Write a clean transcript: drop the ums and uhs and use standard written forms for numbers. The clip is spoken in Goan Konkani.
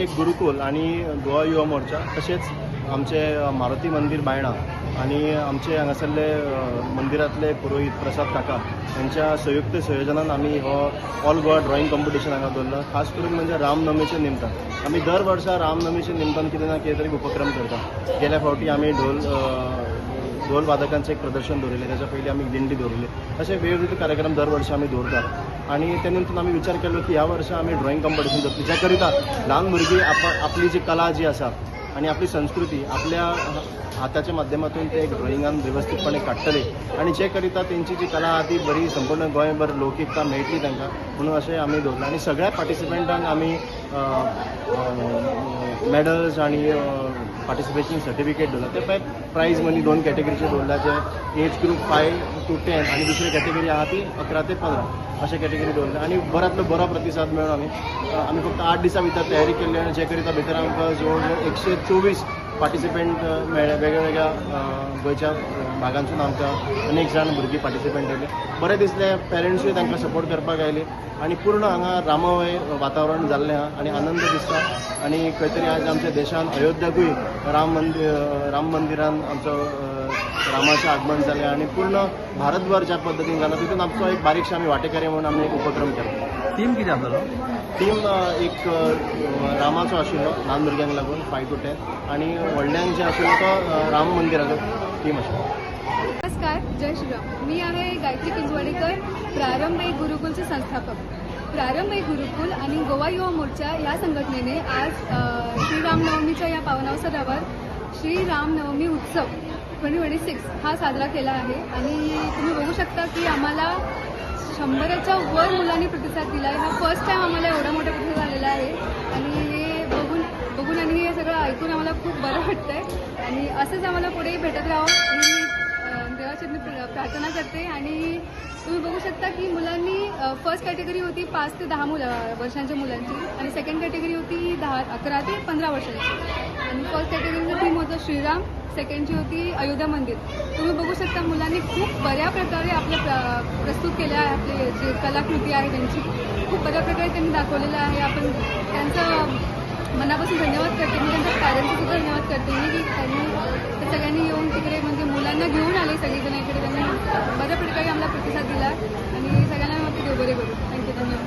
एक गुरुकुल आनी गोवा युवा मोर्चा तशेंच आमचे मारुती मंदीर बायणा आनी आमचे हांगासरले मंदिरांतले पुरोहीत प्रसाद काका यांच्या संयुक्त संयोजनान आमी हो ऑल गोवा ड्रॉइंग कॉम्पिटिशन हांगा दवरला. खास करून म्हणजे रामनवमीच्या निमतान आमी दर वर्सा रामनवमीच्या निमतान कितें ना कितें तरी उपक्रम करता. गेल्या फावटी आमी ढोल वादकांचें एक प्रदर्शन दवरिल्लें, त्याच्या पयलीं आमी दिंडी दवरिल्ली. अशे वेगवेगळे कार्यक्रम दर वर्सा आमी दवरतात आनी त्या निमतान आमी विचार केलो की ह्या वर्सा आमी ड्रॉइंग कॉम्पिटिशन दवरतले, ज्या करिता ल्हान भुरगीं आपली जी कला जी आसा आनी आपली संस्कृती आपल्या हाताच्या माध्यमातून ते एक ड्रॉइंगान वेवस्थीतपणे काडटले आनी जे करिता तेंची जी कला आहा ती बरी संपूर्ण गोंयभर लौकिकता मेळटली तांकां म्हणून अशें आमी दवरलां. आनी सगळ्या पार्टिसिपंटांक आमी मॅडल्स आनी पार्टिसिपेशन सर्टिफिकेट दवरला. ते भायर प्रायज मनी दोन कॅटेगरीचे दवरला, जे एज ग्रूप 5 to 10 आनी दुसरी कॅटेगरी आहा ती 11 ते 15 अशे कॅटेगरी दवरल्या. आनी बऱ्यांतलो बरो प्रतिसाद मेळून आमी फक्त 8 दिसां भितर तयारी केल्ली आनी जे करिता भितर आमकां जवळ जवळ 124 पार्टिसिपंट मेळ्ळे. वेगळ्या वेगळ्या गोंयच्या भागांसून आमकां अनेक जाण भुरगीं पार्टिसिपंट येयले. बरें दिसलें, पेरंट्सूय तांकां सपोर्ट करपाक आयले आनी पूर्ण हांगा राममय वातावरण जाल्लें आहा आनी आनंद दिसता. आनी खंय तरी आज आमच्या देशान अयोध्याकूय राम मंदिरान आमचो रामाचें आगमन जालें आनी पूर्ण भारतभर ज्या पद्दतीन जाला तितून आमचो एक बारीकशे आमी वांटेकारी म्हणून आमी एक उपक्रम केलो. थीम कितें आसलो? थीम एक रामाचो आशिल्लो ल्हान भुरग्यांक लागून 5 to 10 आनी व्हडल्यांक जे आशिल्लो तो राम मंदिराचो थीम आशिल्लो. नमस्कार, जय श्रीराम. मी आहे गायत्री किंजवाडीकर, प्रारंभ एक गुरुकुलचे संस्थापक. प्रारंभ एक गुरुकुल आणि गोवा युवा मोर्चा या संघटनेने आज श्रीरामनवमीच्या या पावनावसरावर श्रीरामनवमी उत्सव 2026 हा साजरा केला आहे आणि तुम्ही बघू शकता की आम्हाला 100च्या वर मुलांनी प्रतिसाद दिला आहे. हा फर्स्ट टाइम आम्हाला एवढा मोठा प्रतिसाद आलेला आहे आणि हे बघून बघून आणि हे सगळं ऐकून आम्हाला खूप बरं वाटतंय आणि असंच आम्हाला पुढेही भेटत राहावं ही मी देवाची मी प्रार्थना करते. आणि तुम्ही बघू शकता की मुलांनी फर्स्ट कॅटेगरी होती 5 ते 10 मुलं वर्षांच्या मुलांची आणि सेकंड कॅटेगरी होती 10, 11 ते 15 वर्षांची. आणि फर्स्ट कॅटेगरीचं थीम होतं श्रीराम, सेकंडची होती अयोध्या मंदिर. तुम्ही बघू शकता मुलांनी खूप बऱ्या प्रकारे आपलं प्रस्तुत केलं आहे. आपले जे कलाकृती आहे त्यांची खूप बऱ्या प्रकारे त्यांनी दाखवलेलं आहे. आपण त्यांचं मनापासून धन्यवाद करते. मी त्यांच्या पॅरेंट्सचं सुद्धा धन्यवाद करते मी की त्यांनी ते सगळ्यांनी येऊन तिकडे म्हणजे मुलांना घेऊन आले सगळेजण इकडे. त्यांनी बऱ्या प्रकारे आम्हाला प्रतिसाद दिला आणि सगळ्यांना मग ते देव बरे करू. Thank you, धन्यवाद.